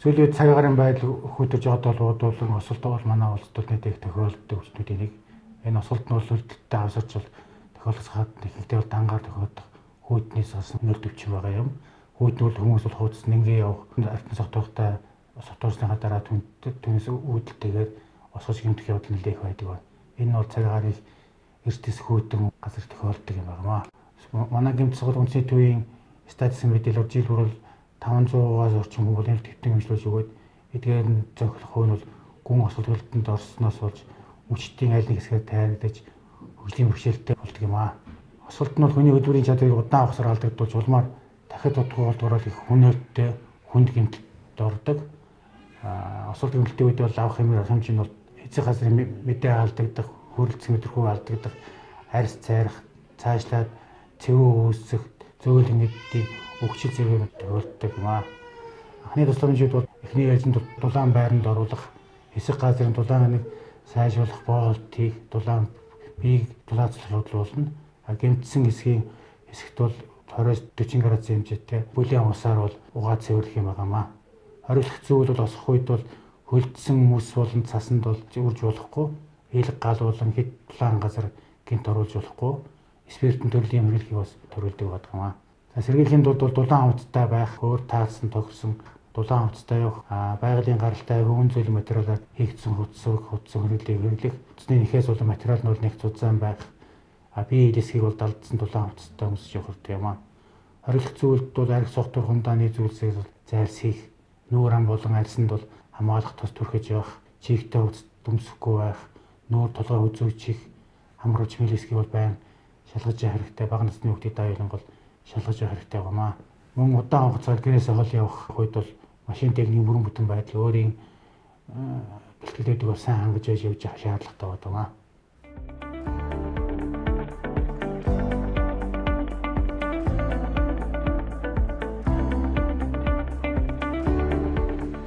Сүүлийн цаг агаарын байдал хөдөрж байгаа болон осолт бол манай улсад бол нийт их тохиолддог өвчнүүдийн нэг. Энэ осолт нь бол хөлдөлтөд авсарч бол тохиолдох хаад ихэнхдээ бол дангаар тохиолдох хүйднээс болсон нөлд өвчин байгаа юм. Хүйд нь бол хүмүүс бол хуудас нэнгээ явах, альтан согтуухтай согтуурсныхаа дараа түүнээс үүдэлтэйгээр осгож гэмтэх явдал нэлээх их байдаг байна. Энэ нь бол цаг агаарын эртнээс хүйдэн газар тохиолддог юм байна. Манай гэмт сургууль үндэсний төвийн статистик мэдээлэл жил бүр 500-аас орчим хүн бол төвтөн хэмжлүүлж өгөөд эдгээр нь зохих хувь нь бол гүн осол хөлдөнд орсноос болж мөчтийн аль нэг хэсгээр тайрагдаж хөгжлийн бэрхшээлтэй болдог юм аа. Осолт нь бол хүний хөдөлмөрийн чадварыг удаан хугацаар алдагдуулж улмаар дахид удахгүй болдгорол их хүнөөдтэй хүнд гэмтэлд ордог. Осолт гэмтэлтийн үед бол авах хэмээр хэмжээ нь бол эцэг газрын мэдээ алдагдах, хөрөлцөх мэдрэхүй алдагдах, арьс цайрах, цаашлаад цэвүү үүсэх, зөөл ингэдгийг өгчл зэрэг тохиолддог юм аа. Анхны тусламжид бол эхний ээлжинд дулаан байранд оруулах, хэсэг газрын дулааныг сайжруулах, боолт хийх, дулаан биеийг дулаацлах явдал болно. Гэмтсэн хэсгийн хэсэгт бол 20-40 градусын хэмжээтэй бүлийн усаар бол угаа цэвэрлэх юм байгаамаа. Хориглох зүйл бол осох үед бол хөлдсөн мөс болон цасанд бол үрж болохгүй, элэг гал болон хэд дулаан газар гэмт оруулж болохгүй, спиртэн төрлийн хэрэглэхийг бас төрөлдөг байдаг юм аа. За сэргийлэхийн тулд бол дулаан хувцастай байх, өөр таалсан тохирсон дулаан хувцастай явах, байгалийн гаралтай хөвөн зүйл материалаар хийгдсэн хувцас хэрэглээг хэрэглэх, хувцсны нэхээс болон материал нь бол нэг зузаан байх, бие элсгийг бол далдсан дулаан хувцастай өмсөж явах хэрэгтэй юм аа. Хориглох зүйлд бол арх согтуур хундааны зүйлсийг бол зайлсхийх, нүүр ам болон арьсанд бол хамгаалах тус түрхэж явах, чийгтэй хувцас өмсөхгүй байх, нүүр толгой хүзүү чих, хамар хүчмэл хэсгийг бол байн шалгаж явах хэрэгтэй. Бага насны хүүхдийн аюулан бол шалгаж явах хэрэгтэй байна. Мөн удаан хугацаар гэрээс хол явах үед бол машин техникийн бүрэн бүтэн байдал өөрийн бэлтгэлүүдийг бол сайн хангаж явж явах шаардлагатай байдаг.